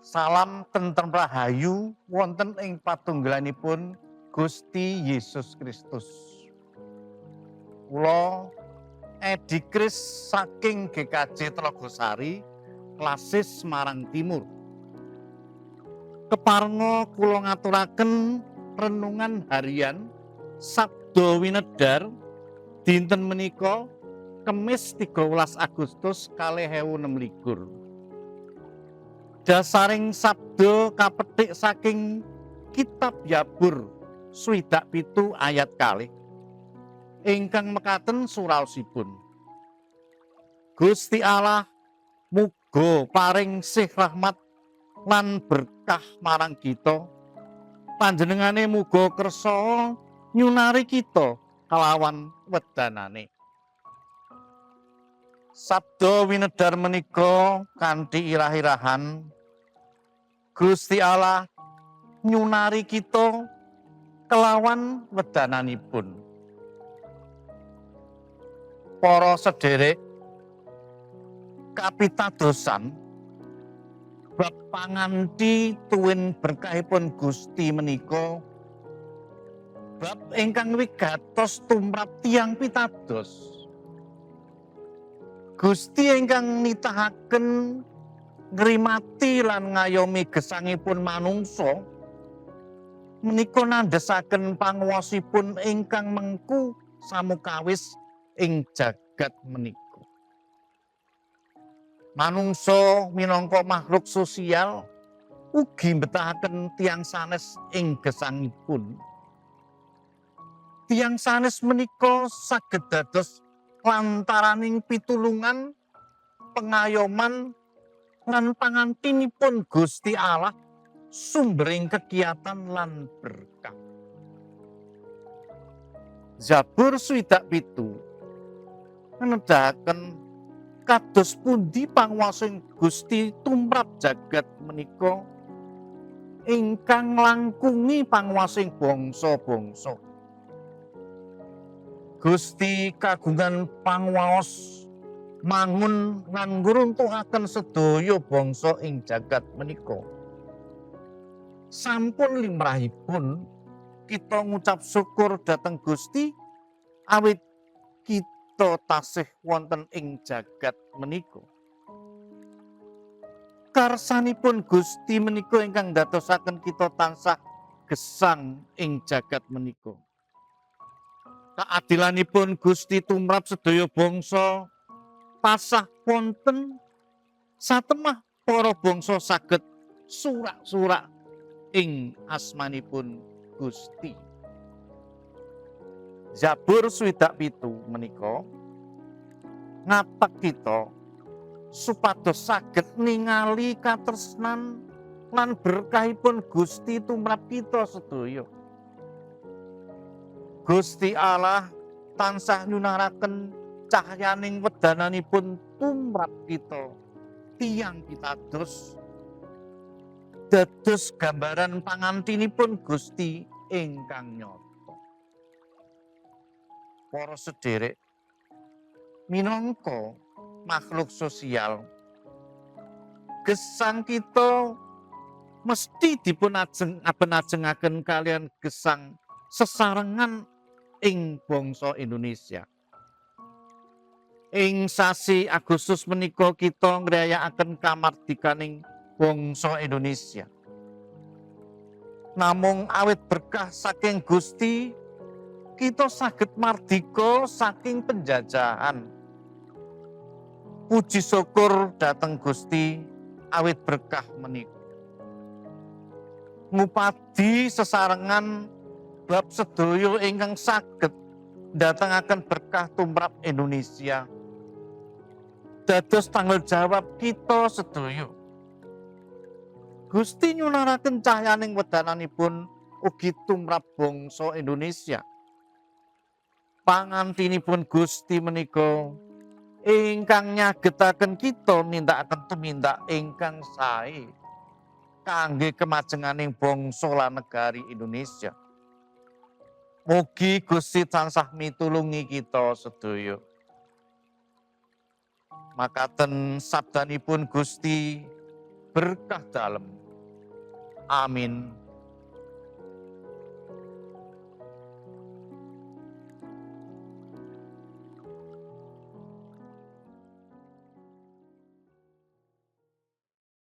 Salam tentrem rahayu wonten ing patunggilanipun Gusti Yesus Kristus. Kula Edi Kris saking GKJ Tlogosari, Klasis Semarang Timur. Keparenga kula ngaturaken renungan harian Sabda Winedhar dinten menika Kemis 13 Agustus 2026. Dasaring sabda kapetik saking Kitab Yabur 67 ayat 2 ingkang mekaten suraosipun. Gusti Allah muga paring sih rahmat lan berkah marang kita. Panjenengane muga kersa nyunari kita kelawan wedanane. Sabda winedhar menika kanthi irah-irahan Gusti Allah nyunari kita kelawan wedananipun. Para sederek, kapitadosan bab panganti tuwin berkahipun Gusti menika bab ingkang wigatos tumrap tiyang pitados. Gusti ingkang nitahaken ngrimati lan ngayomi gesangipun manungsa menika nandhesaken panguwasipun ingkang mengku samukawis ing jagat menika. Manungsa minangka makhluk sosial ugi mbetahaken tiyang sanes ing gesangipun. Tiyang sanes menika saged dados lantaraning pitulungan, pengayoman lan pangantinipun Gusti Allah sumbering kekiatan lan berkah. Zabur 67 nedahaken kados pundi panguwasing Gusti tumrap jagat menika ingkang nglangkungi panguwasing bangsa-bangsa. Gusti kagungan panguwaos mangun lan ngruntuhaken sedaya bangsa ing jagat menika. Sampun limrahipun kita ngucap syukur dhateng Gusti awit kita tasih wonten ing jagat menika. Karsanipun Gusti menika ingkang ndadosaken kita tansah gesang ing jagat menika. Keadilanipun Gusti tumrap sedaya bangsa tasah wonten satemah para bangsa saged surak-surak ing asmanipun Gusti. Zabur 67 menika ngatek kita supados saged ningali katresnan lan berkahipun Gusti tumrap kita sedaya. Gusti Allah tansah nyunaraken cahyaning wedananipun tumrap kita tiyang pitados dados gambaran pangantinipun Gusti ingkang nyata. Para sederek, minangka makhluk sosial, gesang kita mesti dipun ajeng aben-ajengaken kalian gesang sesarengan ing bangsa Indonesia. Ing sasi Agustus menika kita ngrayakaken kamardikaning bangsa Indonesia. Namung awit berkah saking Gusti, kita saged mardika saking penjajahan. Puji syukur dhateng Gusti awit berkah menika. Ngupadi sesarengan bab sedaya ingkang saged ndatengaken berkah tumrap Indonesia. Dados tanggung jawab kita sedaya. Gusti nyunaraken cahyaning wedananipun ugi tumrap bangsa Indonesia. Pangantinipun Gusti menika ingkang nyagetaken kita nindakaken tumindak ingkang sae kangge kemajenganing bangsa lan negari Indonesia. Mugi Gusti tansah mitulungi kita sedaya. Makaten sabdanipun Gusti, berkah dalem. Amin.